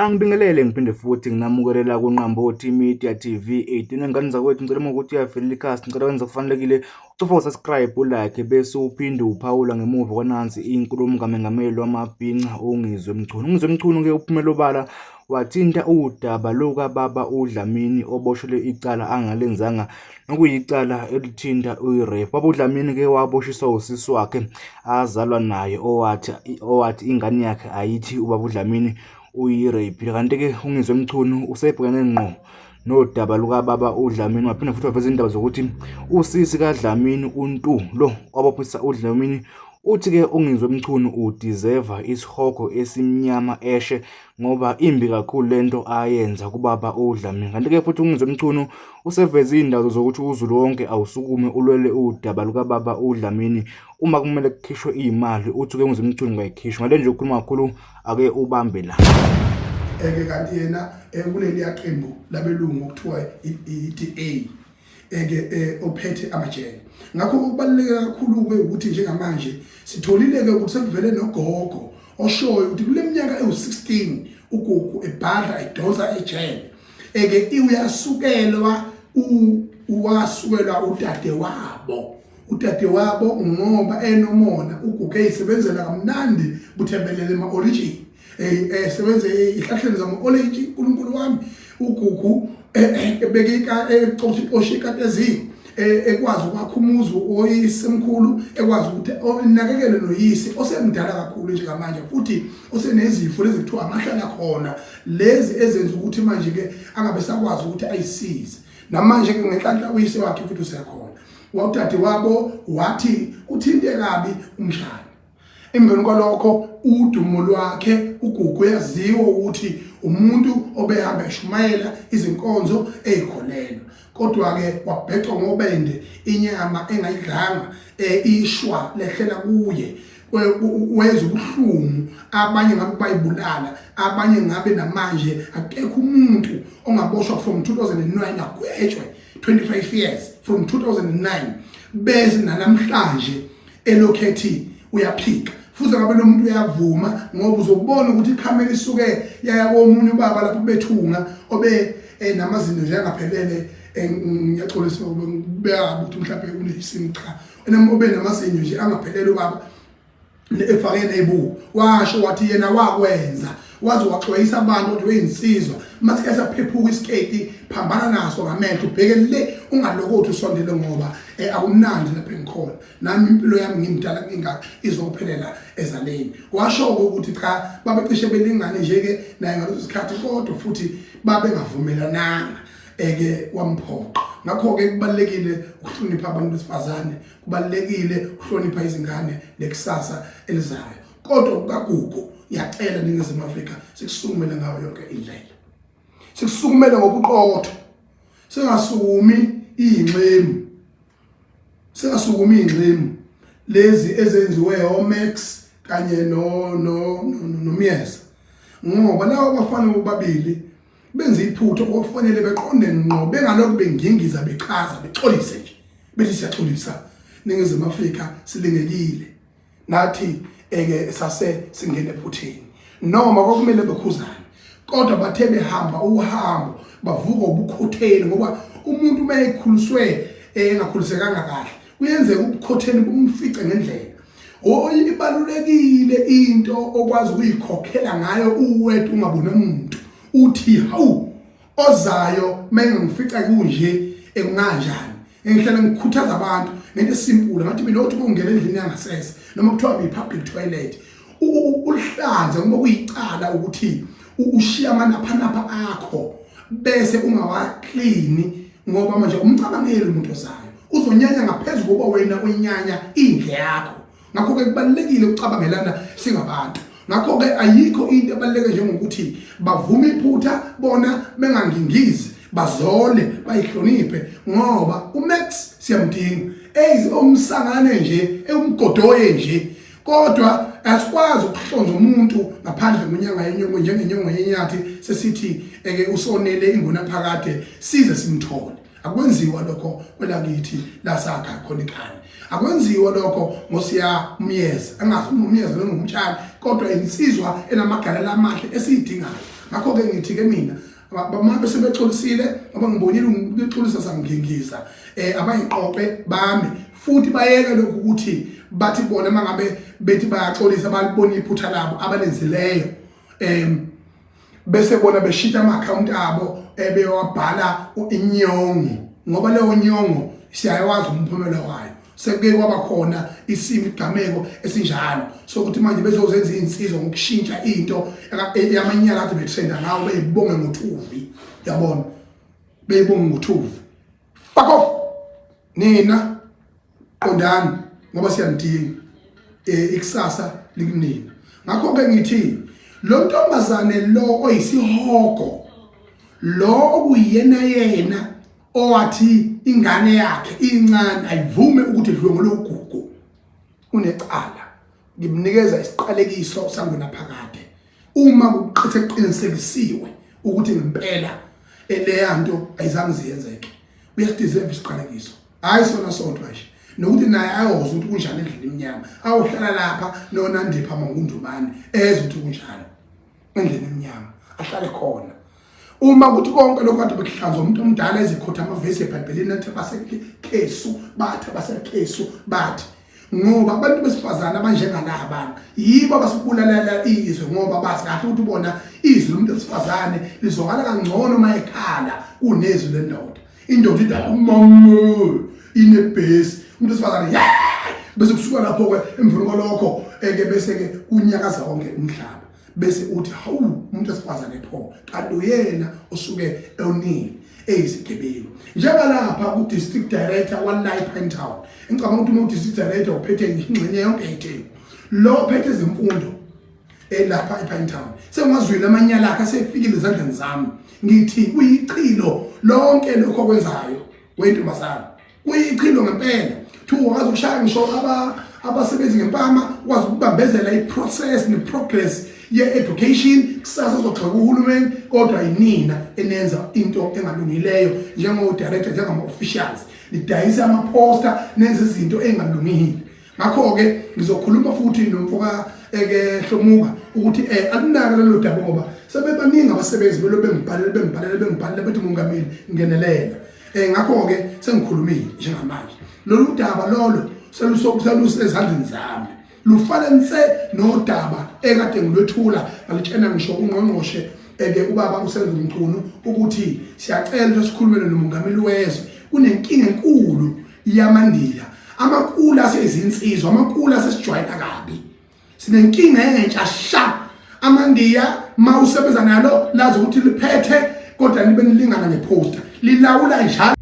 Angibingelele ngiphinde futhi nginamukelela kuNqambothi Media TV 18 engane zakwethu ngicela uma ukuthi uyavelela ikhasi ngicela wenze okufanelekile ucofa usubscribe ulike bese uphinde uphawula ngemuva kwanansi inkulumo kaMengameli wamabhinca uNgizwe Mchunu. UNgizwe Mchunu ke uphumele obala wathinta udaba lukababa uDlamini oboshelwe icala angalenzanga nokuyicala elithinta uyi-rape. Baba uDlamini ke waboshiswa usisi wakhe azalwa naye owathi owathi ingane yakhe ayithi ubaba uDlamini uyi-rape. Kanti-ke uNgizwe Mchunu usebhekene ngqo nodaba lukababa uDlamini waphinde futhi waveza indaba zokuthi usisi kaDlamini uNtu lo wabophisa uDlamini uthi-ke uNgizwe Mchunu udeserve isihogo esimnyama eshe ngoba imbi kakhulu lento ayenza kubaba uDlamini. Kanti-ke futhi uNgizwe Mchunu useveze iy'ndawo zokuthi uZulu wonke awusukume ulwele udaba lukababa uDlamini uma kumele kukhishwe iy'mali uthi-ke uNgizwe Mchunu kayikhishwe. Ngale nje ukukhuluma kakhulu ake ubambe la. Eke kanti yena kuleliya qembu labelungu okuthiwa i-DA eke ophethe amajele. Ngakho okubaluleke kakhulu-ke ukuthi njengamanje sitholile-ke ukuthi sekuvele nogogo oshoyo ukuthi kule minyaka ewu-16 uGugu ebhadla edonsa ejele eke uyasukelwa uwasukelwa udadewabo udadewabo ngoba enomona uGugu eyisebenzela kamnandi buthembelele ema-origin esebenze ehlahleni zama-oleji uNkulunkulu wami uGugu ebeke exosha ikati eziko ekwazi ukwakha umuzi oyisemkhulu ekwazi ukuthi onakekele noyise osemdala kakhulu njengamanje futhi osenezifo lezi kuthiwa amahlala khona lezi ezenza ukuthi manje ke angabe sakwazi ukuthi ayisize namanje ke ngenhlanhla uyise wakhe futhi usekhona wawudade wabo wathi uthinte kabi umshana. Emveni kwalokho udumo lwakhe uGugu uyaziwa ukuthi umuntu obehamba eshumayela izinkonzo eyikholelwa. Kodwa-ke wabhecwa ngobende inyama engayidlanga eh, ishwa lehlela kuye wezwa ubuhlungu abanye ngabe bayibulala abanye ngabe namanje akekho umuntu ongaboshwa from 2009 agwetshwe 25 years from 2009 bese nanamhlanje elokhu ethi uyaphika futhi ngabe lo muntu uyavuma ngoba uzobona ukuthi ikhamera isuke yaya komunye ubaba lapho bethunga obe eh, namazinyo nje angaphelele eh, ngiyaxolisa ubeka ukuthi mhlawumbe unesimo cha obe namazinyo nje angaphelele ubaba efake nebuku washo wathi yena wakwenza waze waxwayisa abantu ukuthi weyinsizwa masike saphephuka isiketi phambana naso ngamehlo ubheke le ungalokothi usondele ngoba eh, akumnandi lapha engikhona nami impilo yami ngimdala ngingaka izophelela ezaleni washo ukuthi cha babecishe belingane nje ke naye ngaleso sikhathi kodwa futhi babengavumelananga eke wamphoqa ngakho-ke kubalulekile ukuhlonipha abantu besifazane kubalulekile ukuhlonipha izingane nekusasa elizayo kodwa kukaGugu ngiyacela Ningizimu Afrika sikusukumele ngayo yonke indlela sikusukumele ngobuqotho singasukumi iyinxemu singasukumi iyinxemu lezi ezenziwe oMax kanye no no noMyeza ngoba laba bafana bobabili benze iphutha okufanele beqonde ngqo bengalokhu bengingiza bechaza bexolise nje bethi siyaxolisa Ningizimu Afrika silingekile nathi eke sase singene ephutheni noma kwakumele bekhuzane kodwa bathe behamba uhambo bavuka ubukhotheni ngoba umuntu uma ekhuliswe engakhulisekanga kahle kuyenzeka ubukhotheni bumfice ngendlela ibalulekile into okwazi ukuyikhokhela ngayo uwedwa ungaboni umuntu uthi hawu ozayo mengifica kunje ekunganjani ngihlala ngikhuthaza abantu ngento esimpula ngathi mina uthi ungena endlini yangasese noma kuthiwa i-public toilet ulihlanze ngoba kuyicala ukuthi ushiya amanaphanapha akho bese ungawaklini ngoba manje umcabangeli umuntu ozayo uzonyanya ngaphezu kokuba wena unyanya indle yakho ngakho-ke kubalulekile ukucabangelana singabantu ngakho-ke ayikho into ebaluleke njengokuthi bavume iphutha bona bengangingizi bazole bayihloniphe ngoba uMax siyamdinga eyizi omsangane nje ewumgodoye nje kodwa asikwazi ukuhlonza umuntu ngaphandle kwenyanga yenyongo njengenyongo yenyathi sesithi eke usonele ingunaphakade size simthole akwenziwa lokho kwelakithi lasakha khona ikhaya akwenziwa lokho ngosiya umyeza angazi umyeza noma umtshali kodwa insizwa enamagalelo amahle esiyidingayo. Ngakho-ke ngithi-ke mina uma sebexolisile, ngoba ngibonile bexolisa sangingiza, abayiqoqe bami futhi bayeke lokhu ukuthi bathi bona uma ngabe bethi bayaxolisa balibona iphutha labo abalenzileyo, bese bona beshintsha ama-akhawunti abo ebewabhala inyongo, ngoba leyo nyongo siyayawazi umphumela wayo. Sekuke kwaba khona isimo igameko esinjalo sokuthi manje bezozenza iy'nsizwa ngokushintsha into yamanyala kade betrenda ngawo, beyibonge ngothuvi, yabona, beyibonge ngothuvi. Fuck off nina, qondani ngoba siyanidinga, ikusasa likunina. Ngakho-ke ngithi lo ntombazane lo oyisihogo lo okuyena yena owathi ingane yakhe incane ayivume ukuthi idlwengule uGugu, unecala. Ngimnikeza isiqalekiso sangonaphakade uma kuqinisekisiwe ukuthi ngempela leya nto ayizange ziyenzeke. Uyasideserve isiqalekiso, hhayi sona sodwa nje, nokuthi naye ayoza ukuthi kunjani endlini emnyama, ayohlala lapha noNandipha Mangundumane, ezwe ukuthi kunjani endlini emnyama, ahlale khona. Uma kuthi konke lokho kade bekuhlanzwa umuntu omdala ezikhotha amavesi eBhayibhelini athi basekhesu, bathi abasekhesu, bathi ngoba abantu besifazane abanjengalaba bantu yibo abasibulalela izwe, ngoba bazi kahle ukuthi bona izwi lomuntu wesifazane lizwakala kangcono uma ekhala kunezwi lendoda. Indoda ithi mama inebhesi, umuntu wesifazane yeah, bese kusuka lapho-ke emveni kwalokho ke bese-ke kunyakaza wonke umhlaba, bese uthi hawu umuntu wesifazane pho, kanti uyena osuke ewunile eyisigebengu. Njengalapha ku-district director wala ePinetown, ngicabanga ukuthi uma u-district director uphethe ingxenye yonke yeTheku, lo ophethe ezemfundo elapha ePinetown, sengwazwile amanyala akhe asefikile ezandleni zami. Ngithi kuyichilo lonke lokho okwenzayo wentombazane, kuyichilo ngempela. Thu wakwazi ukushaya ngisho abasebenzi ngempama, ukwazi ukubambezela i-process ne-progress ye-education. Kusasa uzogxeka uhulumeni, kodwa yinina enenza into engalungileyo njengo-director, njengama-officials, nidayise amaphosta, nenze izinto engalungile. Ngakho-ke ngizokhuluma futhi nomfoka eke Hlomuka ukuthi akunake lelo daba, ngoba sebebaningi abasebenzi belo bengibhalele bengibhalele bengibhalele bethi mongameli ngenelela. Ngakho-ke sengikhulumile njengamanje, lolu daba lolo selusezandleni zami, lufana nse nodaba ekade ngilwethula ngalitshena ngisho ungqongqoshe eke ubaba uSenzo Mchunu ukuthi siyacela ukuthi sikhulumele nomongameli wezwe. Kunenkinga enkulu yamandiya, amakula asezinsizwa, amakula asesijwayela kabi. Sinenkinga entsha sha, amandiya ma usebenza nalo lazi ukuthi liphethe, kodwa nibe nilingana ngeposter lilawula njalo.